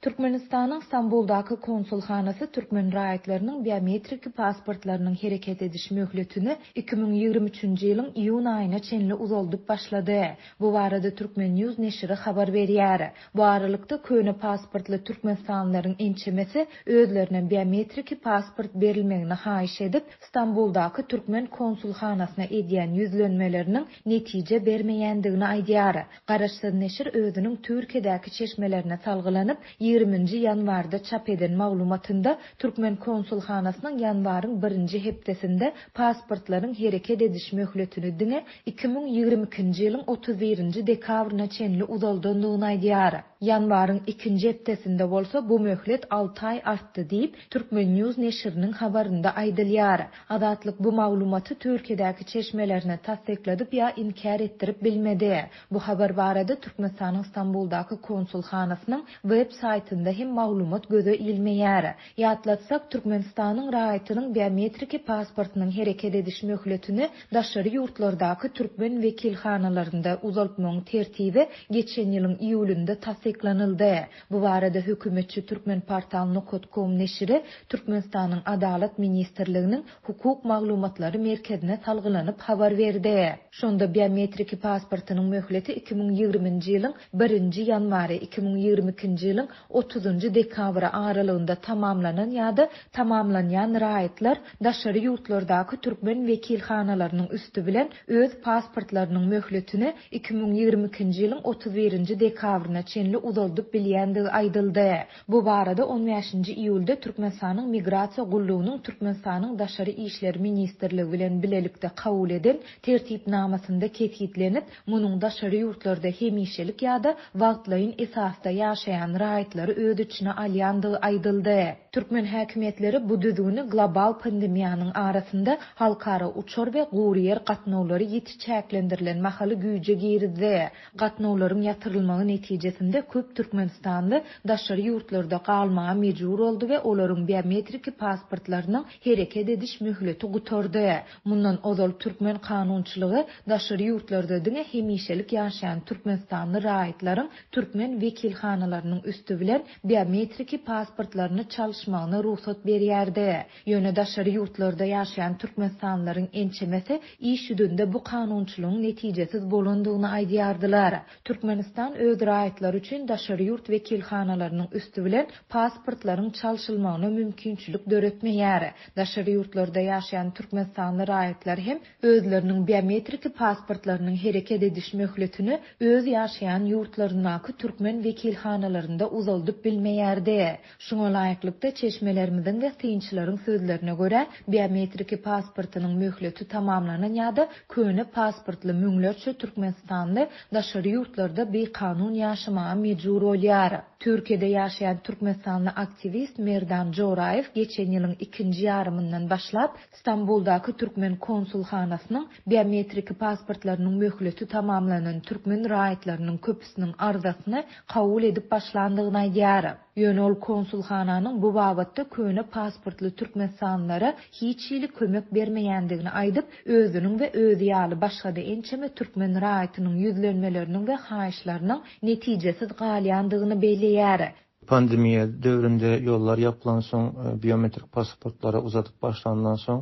Türkmenistanyň Stambuldaky konsulhanasy türkmen raýatlarynyň biometrik pasportlarynyň hereket ediş möhletini 2023-nji ýylyň iýun aýyna çenli uzaldyp başlady. Bu barada Turkmen. News neşiri habar berýär. Bu aralykda, köne pasportly türkmenistanlylaryň ençemesi özlerine biometrik pasport berilmegini haýyş edip, Stambuldaky türkmen konsulhanasyna edýän ýüzlenmeleriniň netije bermeýändigini aýdýar. Garaşsyz neşir özüniň Türkiýedäki çeşmelerine salgylanyp, ýigriminji ýanwarda çap eden maglumatynda türkmen konsulhanasynyň ýanwaryň birinji hepdesinde pasportlaryň hereket ediş möhletini diňe 2022-nji ýylyň 31 nji dekabryna çenli uzaldandygyny aýdýar. Ýanwaryň ikinji hepdesinde bolsa bu möhlet alty aý artdy diýip, Turkmen. News neşiriniň habarynda aýdylýar. Azatlyk bu maglumaty Türkiýedäki çeşmelerine tassykladyp ýa inkär etdirip bilmedi. Bu habar barada Türkmenistanyň Stambuldaky konsulhanasynyň web saýtynda hem maglumat göze ilmeýär. Ýatlatsak, Türkmenistanyň raýatynyň biometriki pasportynyň hereket ediş möhletini daşary ýurtlardaky türkmen wekilhanalarynda uzaltmagyň tertibi geçen ýylyň iýulynda tassyklanyldy. Bu barada hökümetçi Turkmenportal nokat kom neşiri Türkmenistanyň Adalat ministrliginiň Hukuk maglumatlary merkezine salgylanyp habar berdi. Şonda biometriki pasportynyň möhleti 2020-nji ýylyň birinji ýanwary, 2022-nji ýylyň otuzynjy dekabry aralygynda tamamlanan ýa-da tamamlanýan raýatlar daşary ýurtlardaky türkmen wekilhanalarynyň üsti bilen öz pasportlarynyň möhletini 2022-nji ýylyň 31-nji dekabryna çenli uzaldyp bilýändigi aýdyldy. Bu barada on bäşinji iýulda Türkmenistanyň Migrasiýa gullugynyň Türkmenistanyň Daşary işler ministrligi bilen bilelikde kabul eden Tertipnamasynda kesgitlenip, munuň daşary ýurtlarda hemişelik ýa-da wagtlaýyn esasda ýaşaýan raýatlary öz içine alýandygy aýdyldy. Türkmen häkimiýetleri bu düzgüni global pandemiýanyň arasynda halkara uçar we gury ýer gatnawlary ýiti çäklendirilen mahaly güýje girizdi. Gatnawlaryň ýatyrylmagy netijesinde köp türkmenistanly daşary ýurtlarda galmaga mejbur boldy we olaryň biometriki pasportlarynyň hereket ediş möhleti gutardy. Mundan ozal türkmen kanunçylygy daşary ýurtlarda diňe hemişelik ýaşaýan türkmenistanly raýatlaryň türkmen wekilhanalarynyň üsti bilen biometriki pasportlaryny çalyşmagyna rugsat berýärdi. Ýöne daşary ýurtlarda ýaşaýan türkmenistanlylaryň ençemesi iş ýüzünde bu kanunçylygyň netijesiz bolandygyny aýdýardylar. Türkmenistan öz raýatlary üçin daşary ýurt wekilhanalarynyň üsti bilen pasportlaryň çalşylmagyna mümkinçilik döretmeýär. Daşary ýurtlarda ýaşaýan türkmenistanly raýatlar hem özleriniň biometriki pasportlarynyň hereket ediş möhletini öz ýaşaýan ýurtlaryndaky türkmen wekilhanalarynda uzaldyp bilmeýärdi. Şuňa laýyklykda, çeşmelerimiziň we synçylaryň sözlerine görä, biometriki pasportynyň möhleti tamamlanan ýa-da köne pasportly müňlerçe türkmenistanly daşary ýurtlarda bikanun ýaşamaga mejbur bolýar. Türkiýede ýaşaýan türkmenistanly aktiwist Merdan Joraýew geçen ýylyň ikinji ýarymyndan başlap, Stambuldaky türkmen konsulhanasynyň biometriki pasportlarynyň möhleti tamamlanan türkmen raýatlarynyň köpüsiniň arzasyny kabul edip başlandygyny aýdýar. Ýöne ol konsulhananyň bu babatda köne pasportly türkmenistanlylara hiç hili kömek bermeýändigini aýdyp, özüniň we özi ýaly başga-da ençeme türkmen raýatynyň ýüzlenmeleriniň we haýyşlarynyň netijesiz galýandygyny belleýär. Pandemiýa döwründe ýollar ýapylansoň, biometrik pasportlary uzadyp başlandan soň,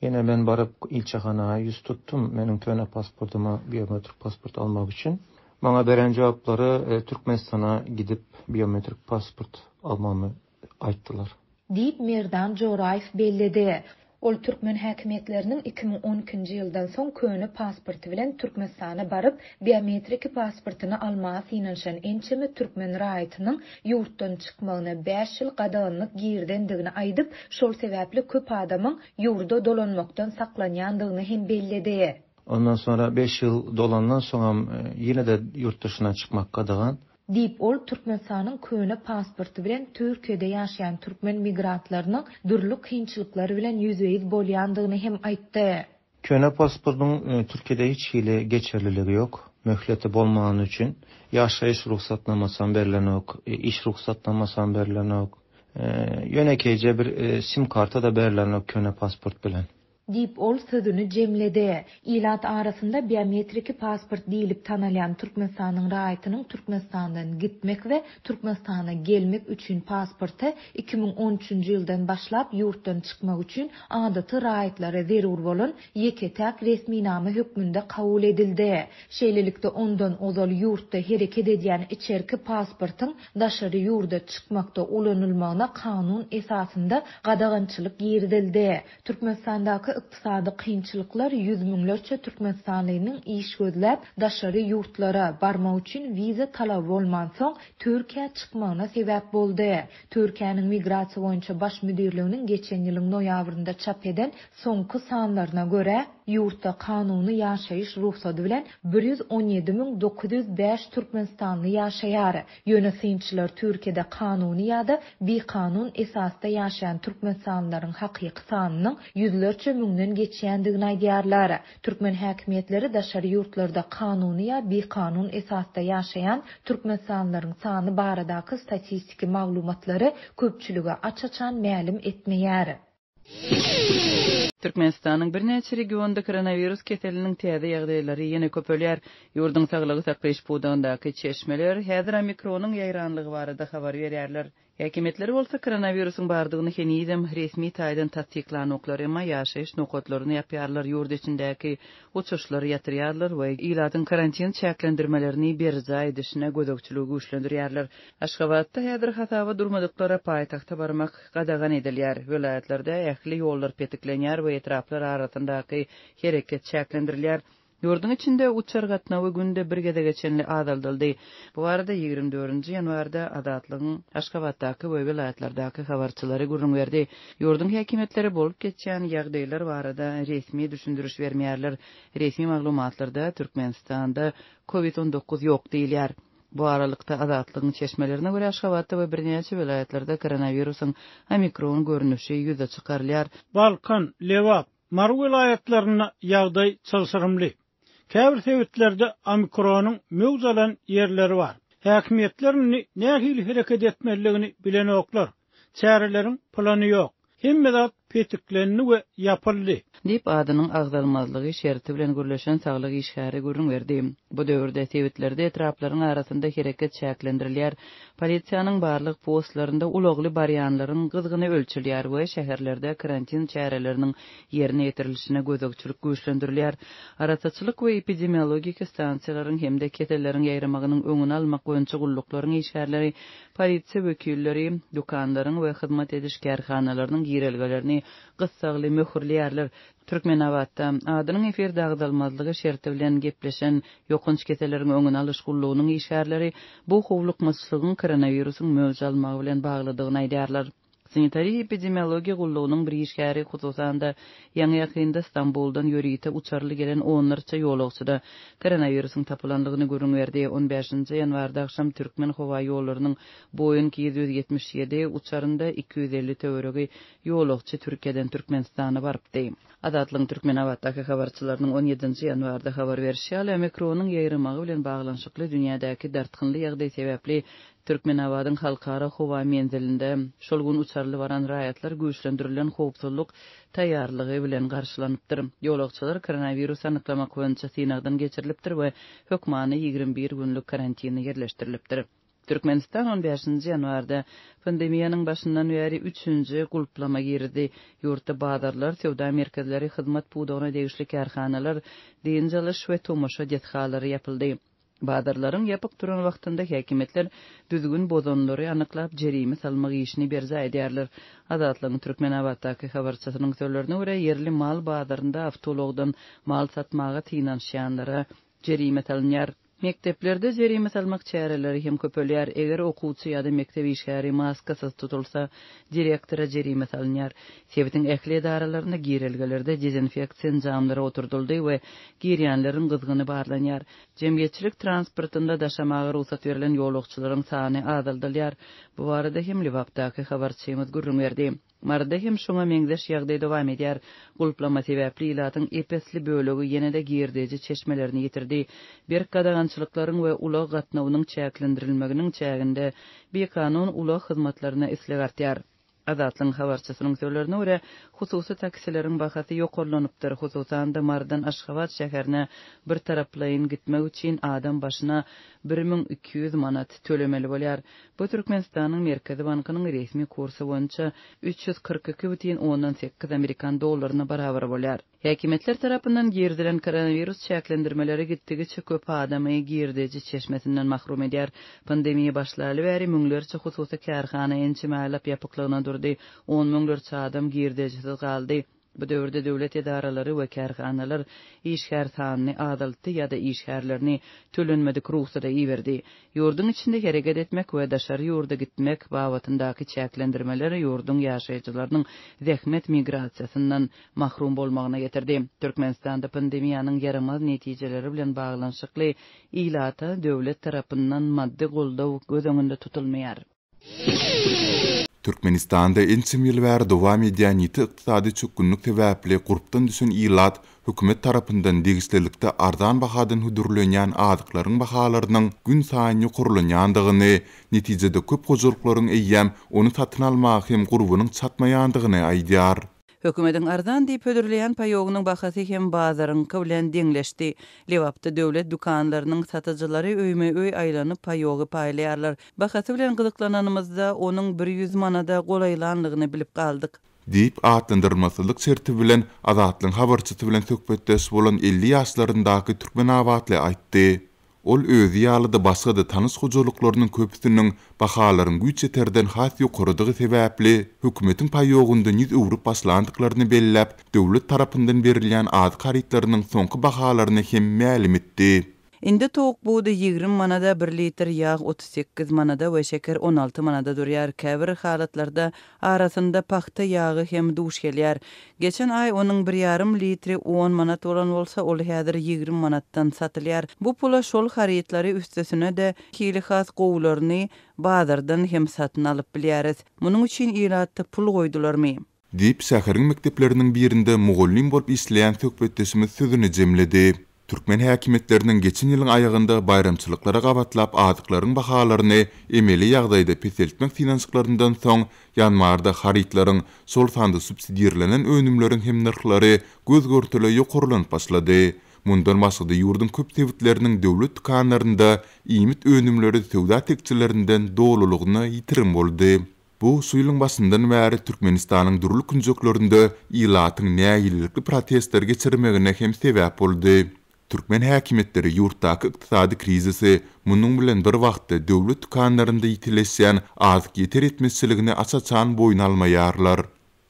ýene men baryp ilçihana ýüz tutdum, meniň köne pasportyma biometrik pasport almak üçin. Maňa beren jogaplary Türkmenistana gidip biometrik pasport almamy aýtdylar. Diýip, Merdan Joraýew belledi. Ol türkmen häkimiýetleriniň 2012-nji ýyldan soň köne pasporty bilen Türkmenistana baryp, biometriki pasportyny almaga synanyşan ençeme türkmen raýatynyň ýurtdan çykmagyna bäş ýyl gadaganlyk girizendigini aýdyp, şol sebäpli köp adamyň ýurda dolanmakdan saklanýandygyny hem belledi. Ondan soňra beş ýyl dolandan soňam ýene-de ýurt daşyna çykmak gadagan. Diýip, ol Türkmenistanyň köne pasporty bilen Türkiýede ýaşaýan türkmen migrantlarynyň dürli kynçylyklar bilen ýüzbe-ýüz bolýandygyny hem aýtdy. Köne pasportyň Türkiýede hiç hili geçerliligi ýok, möhleti bolmany üçin. Ýaşaýyş rugsatnamasam berlenok, iş rugsatnamasam berlenok. Ýönekeýje bir sim karta-da berlenok köne pasport bilen. Diýip, ol sözüni jemledi. Ilat arasynda biometriki pasport diýlip tanalýan Türkmenistanyň raýatynyň Türkmenistandan gitmek we Türkmenistana gelmek üçin pasporty 2013-nji ýyldan başlap ýurtdan çykmak üçin adaty raýatlara zerur bolan ýeke-täk resminama hökmünde kabul edildi. Şeýlelikde, ondan ozal ýurtda hereket edýän içerki pasportyň daşary ýurda çykmakda ulanylmagyna kanun esasynda gadagançylyk girizildi. Türkmenistandaky ykdysady kynçylyklar ýüz müňlerçe türkmenistanlynyň iş gözläp, daşary ýurtlara barmak üçin wiza talaby bolmansoň, Türkiýä çykmagyna sebäp boldy. Türkiýäniň Migrasiýa boýunça baş müdirliginiň geçen ýylyň noýabrynda çap eden soňky sanlaryna görä, ýurtda kanuny ýaşaýyş rugsady bilen 117 905 türkmenistanly ýaşaýar. Ýöne synçylar Türkiýede kanuny ýa-da bikanun esasda ýaşaýan türkmenistanlylaryň hakyky sanynyň ýüzlerçe müňden geçýändigini aýdýarlar. Türkmen häkimiýetleri daşary ýurtlarda kanuny ýa bikanun esasda ýaşaýan türkmenistanlylaryň sany baradaky statistiki maglumatlary köpçülige aç-açan mälim etmeýär. Türkmenistanyň birnäçe regionynda koronawirus keseliniň täze ýagdaýlary ýene köpelýär. Ýurduň saglygy saklaýyş pudagyndaky çeşmeler häzir omikronyň ýaýranlygy barada habar berýärler. Häkimiýetler bolsa koronawirusyň bardygyny henizem resmi taýdan tassyklanoklar, emma ýaşaýyş nokatlaryny ýapýarlar, ýurt içindäki uçuşlary ýatyrýarlar we ilatyň karantin çäklendirmelerini berjaý edişine gözegçiligi güýçlendirýärler. Aşgabatda häzir hasaba durmadyklara paýtagta barmak gadagan edilýär. Welaýatlarda ähli ýollar petiklenýär we etraplar arasyndaky hereket çäklendirilýär. Ýurduň içinde uçar gatnawy günde bir gezege çenli azaldyldy. Bu barada 24 nji ýanwarda Azatlygyň Aşgabatdaky we welaýatlardaky habarçylary gürrüň berdi. Ýurduň häkimiýetleri bolup geçýän ýagdaýlar barada resmi düşündiriş bermeýärler. Resmi maglumatlarda Türkmenistanda Covid 19 ýok diýilýär. Bu aralykda, Azatlygyň çeşmelerine görä, Aşgabatda we birnäçe welaýatlarda koronawirusyň omikron görnüşi ýüze çykarylýar. Balkan, Lebap, Mary welaýatlarynda ýagdaý çylşyrymly. Käbir sebitlerde omikronyň möwç alan ýerleri bar. Häkimiýetler indi nähili hereket etmelidigini bilenoklar. Çäreleriň plany ýok. Hemme zat petiklendi we ýapyldy. Diýip, adynyň agzalmazlygy şerti bilen gürleşen saglyk işgäri gürrüň berdi. Bu döwürde sebitlerde etraplaryň arasynda hereket çäklendirilýär, polisiýanyň barlag postlarynda ulagly barýanlaryň gyzgyny ölçelýär we şäherlerde karantin çäreleriniň ýerine ýetirilişine gözegçilik güýçlendirilýär. Arassaçylyk we epidemiologik stansiýalaryň hem-de keselleriň ýaýramagynyň öňüni almak boýunça gulluklaryň işgärleri Polisiýa wekilleri dükanlaryň we hyzmat ediş kärhanalarynyň girelgelerini gyssagly möhürleýärler. Türkmenabatda, adynyň efirde agzalmazlygy şerti bilen gepleşen Ýokanç keselleriň öňüni alyş gullugynyň işgärleri bu howlukmaçlygyň koronawirusyň möwç almagy bilen baglydygyny aýdýarlar. Sanitariýa-epidemiologiýa gullugynyň bir işgäri, hususan-da, ýaňy-ýakynda Stambuldan ýörite uçarly gelen onlarça ýolagçyda koronawirusyň tapylandygyny gürrüň berdi. On bäşinji ýanwarda agşam Türkmenhowaýollarynyň Boeing 777 uçarynda 250 töweregi ýolagçy Türkiýeden Türkmenistana barypdy. Azatlygyň Türkmenabatdaky habarçylarynyň on ýedinji ýanwarda habar berşi ýaly, omikronyň ýaýramagy bilen baglanyşykly dünýädäki dartgynly ýagdaý sebäpli Türkmenabadyň Halkara howa menzilinde şol gün uçarly baran raýatlar güýçlendirilen howpsuzlyk taýýarlygy bilen garşylanypdyr. Ýolagçylar koronawirusy anyklamak boýunça synagdan geçirilipdir we hökmany 21 günlük karantine ýerleşdirilipdir. Türkmenistan on bäşinji ýanwarda pandemiýanyň başyndan bäri üçünji gulplama girdi. Ýurtda bazarlar, söwda merkezleri, hyzmat pudagyna degişli kärhanalar, dynç alyş we tomaşa desgalary ýapyldy. Bazarlaryň ýapyk duran wagtynda häkimiýetler düzgün bozanlary anyklap, jerime salmak işini berjaý edýärler. Azatlygyň Türkmenabatdaky habarçysynyň sözlerine görä, ýerli mal bazarynda awtoulagdan mal satmaga synanyşýanlara jerime salynýar. Mekdeplerde jerime salmak çäreleri hem köpelýär. Eger okuwçy ýa-da mekdep işgäri maskasyz tutulsa, direktora jerime salynýar. Sebitiň ähli edaralarynda girelgelerde dezinfeksiýa enjamlary oturdyldy we girýänleriň gyzgyny barlanýar. Jemgyýetçilik transportynda daşamaga rugsat berlen ýolagçylaryň sany azaldylýar. Bu barada hem Lebapdaky habarçymyz gürrüň berdi. Maryda hem şuňa meňzeş ýagdaý dowam edýär. Gulplama sebäpli ilatyň ep-esli bölegi ýene-de girdeji çeşmelerini ýitirdi. Berk gadagançylyklaryň we ulag gatnawynyň çäklendirilmeginiň çäginde bikanun ulag hyzmatlaryna isleg artýar. Azatlygyň habarçysynyň sözlerine görä, hususy taksileriň bahasy ýokarlanypdyr, hususan-da, Marydan Aşgabat şäherine bir taraplaýyn gitmek üçin adam başyna 1200 manat tölemeli bolýar. Bu Türkmenistanyň Merkezi bankynyň resmi kursy boýunça 342 bütin ondan sekiz amerikan dollaryna barabar bolýar. Häkimiýetler tarapyndan girizilen koronawirus çäklendirmeleri gitdigiçe köp adamy girdeji çeşmesinden mahrum edýär. Pandemiýa başlaly bäri müňlerçe hususy kärhana ençeme aýlap ýapyklygyna durdy, on müňlerçe adam girdejisiz galdy. Bu döwürde döwlet edaralary we kärhanalar işgär sanyny azaltdy ýa-da işgärlerini tölenmedik rugsada iberdi. Ýurduň içinde hereket etmek we daşary ýurda gitmek babatyndaky çäklendirmeler ýurduň ýaşaýjylarynyň zähmet migrasiýasyndan mahrum bolmagyna getirdi. Türkmenistanda pandemiýanyň ýaramaz netijeleri bilen baglanyşykly ilata döwlet tarapyndan maddy goldaw göz öňünde tutulmaýar. Türkmenistanda ençeme ýyl bäri dowam edýän ýiti ykdysady çökgünlik sebäpli gurpdan düşen ilat hökümet tarapyndan degişlilikde arzan bahadan hödürlenýän azyklaryň bahalarynyň günsaýyn ýokarlanýandygyny, netijede köp hojalyklaryň eýýäm ony satyn almaga hem gurbunyň çatmaýandygyny aýdýar. Hökümetiň arzan diýip hödürleýän paýogynyň bahasy hem bazaryňky bilen deňleşdi. Lebapda döwlet dükanlarynyň satyjylary öýme-öý aýlanyp paýogy paýlaýarlar. Bahasy bilen gyzyklananymyzda, onuň bir ýüz manada golaýlandygyny bilip galdyk. Diýip, atlandyrylmasyzlyk şerti bilen Azatlygyň habarçysy bilen söhbetdeş bolan 50 ýaşlaryndaky türkmenabatly aýtdy. Ol özi ýaly-da başga-da tanyş hojalyklarynyň köpüsiniň bahalaryň güýç ýeterden has ýokarydygy sebäpli, hökümetiň paýogyndan ýüz öwrüp başlandyklaryny belläp, döwlet tarapyndan berilýän azyk harytlarynyň soňky bahalaryny hem mälim etdi. Indi towuk budy 20 manada, bir litr ýag 38 manada we şeker 16 manada durýar. Käbir halatlarda Arasynda pagta ýagy hem duş gelýär. Geçen aý onuň bir ýarym litri on manat bolan bolsa, ol häzir 20 manatdan satylýar. Bu pula şol harytlary, üstesine-de, hili has gowularyny bazardan hem satyn alyp bilýäris. Munuň üçin ilatda pul goýdularmy? Diýip, şäheriň mekdepleriniň birinde mugallym bolup işleýän söhbetdeşimiz sözüni jemledi. Türkmen häkimiýetleriniň geçen ýylyň aýagynda baýramçylyklara gabatlap azyklaryň bahalaryny emeli ýagdaýda peseltmek synanyşyklaryndan soň, ýanwarda harytlaryň, şol sanda subsidirlenen önümleriň hem nyrhlary göz-görtele ýokarlanyp başlady. Mundan başga-da ýurduň köp sebitleriniň döwlet dükanlarynda iýmit önümleri söwda tekjelerinden dolulygyna ýitirim boldy. Bu şu ýylyň başyndan bäri Türkmenistanyň dürli künjeklerinde ilatyň nägilelikli protestler geçirmegine hem sebäp boldy. Türkmen häkimiýetleri ýurtdaky ykdysady krizisi, munuň bilen bir wagtda döwlet dükanlarynda ýitileşýän azyk ýeter-ýetmezçiligini aç-açan boýun almaýarlar.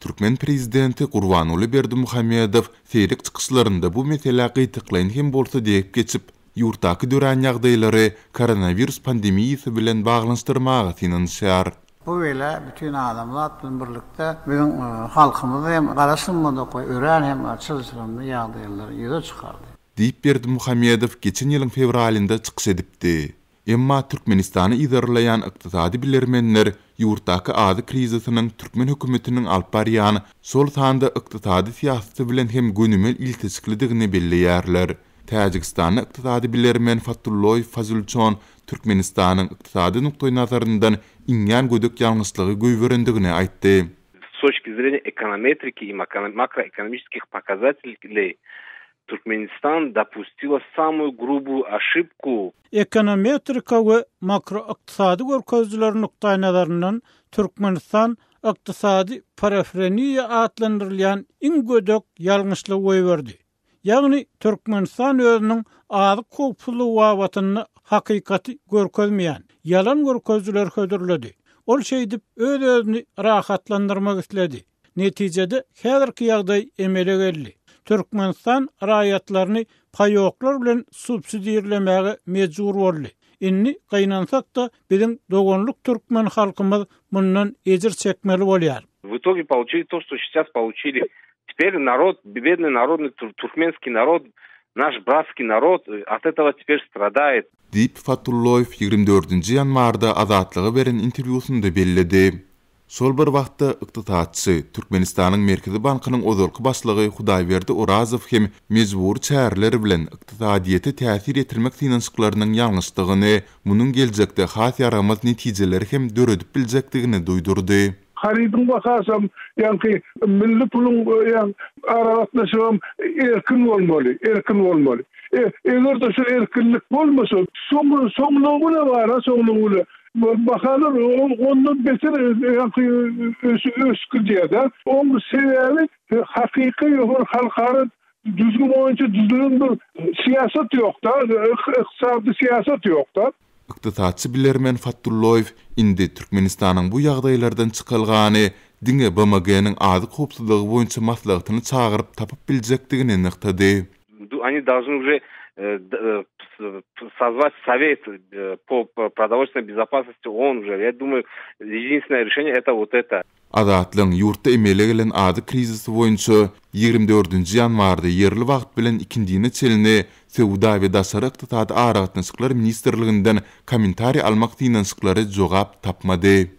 Türkmen prezidenti Gurbanguly Berdimuhamedow seýrek çykyşlarynda bu meselä gytaklaýyn hem bolsa degip geçip, ýurtdaky dörän ýagdaýlary koronawirus pandemiýasy bilen baglanyşdyrmaga synanyşýar. Bu bela bütin adamzat bilen birlikde biziň halkymyzy hem garaşylmadyk we örän hem çylşyrymly ýagdaýlary ýüze çykardy. Diýip Berdimuhamedow geçen ýylyň fewralynda çykyş edipdi. Emma Türkmenistany yzarlaýan ykdysady bilermenler ýurtdaky azyk krizisiniň türkmen hökümetiniň alyp barýan, şol sanda ykdysady syýasaty bilen hem gönümel ilteşiklidigini belleýärler. Täjigistanly ykdysady bilermen Fatulloýew Fazilçon Türkmenistanyň ykdysady nukdaýnazaryndan iňňän gödek ýalňyşlygy goýberendigini aýtdy. S toçki zreniýa ekonometriki i makroekonomiçeskih pokazatelей Türkmenistan dopustila samuýu grubuýu oşibku. Ekonometrika we makroykdysady görkezijiler nukdaýnazaryndan Türkmenistan ykdysady parafreniýa atlandyrylýan iň gödek ýalňyşlygy goýberdi. Ýagny Türkmenistan özüniň azyk howpsuzlygy babatynda hakykaty görkezmeýän, ýalan görkezijileri hödürledi. Ol şeýdip öz-özüni rahatlandyrmak isledi. Netijede häzirki ýagdaý emele geldi. Türkmenistan raýatlaryny paýoklar bilen subsidirlemäge mejbur boldy. Indi, gynansak-da, biziň doganlyk türkmen halkymyz mundan ejir çekmeli bolýar. W itoge получили to, što seyças получили. Teper narod, bednyý narodnyý turkmenskiý narod, naş bratskiý narod ot etogo teper stradaet. Diýip, Fatulloýew 24-nji ýanwarda Azatlyga beren interwýusynda belledi. Şol bir wagtda, ykdysatçy, Türkmenistanyň Merkezi bankynyň ozalky başlygy Hudaýberdi Orazow hem mejbury çäreler bilen ykdysadyýete täsir ýetirmek synanyşyklarynyň ýalňyşdygyny, munuň geljekde has ýaramaz netijeleri hem döredip biljekdigini duýdurdy. Harydyň bahasam, ýaňky milli puluň ýa aragatnaşygam erkin bolmaly, erkin bolmaly. E, eger-de şu erkinlik bolmasa, soň soňlugy bile bar-a, soňlugy bile. Bahalar ondan beter ýaňky ösüp gidýär-de. Oň sebäbi hakyky bir halkara düzgün boýunça düzülen bir syýasat ýok-da, ykdysady syýasat ýok-da. Ykdysatçy bilermen Fatulloýew indi Türkmenistanyň bu ýagdaýlardan çykalgany diňe BMG-niň azyk howpsuzlygy boýunça maslahatyny çagyryp tapyp biljekdigini nygtady. Oni должны уже созвать совет по продовольственной безопасности ООН уже. Я думаю, единственное решение это вот это. Azatlygyň ýurtda emele gelen azyk krizisi boýunça 24 ýanwarda ýerli wagt bilen ikindine çenli Söwda we daşary ykdysady aragatnaşyklar ministrliginden kommentariý almak synanyşyklary jogap tapmady.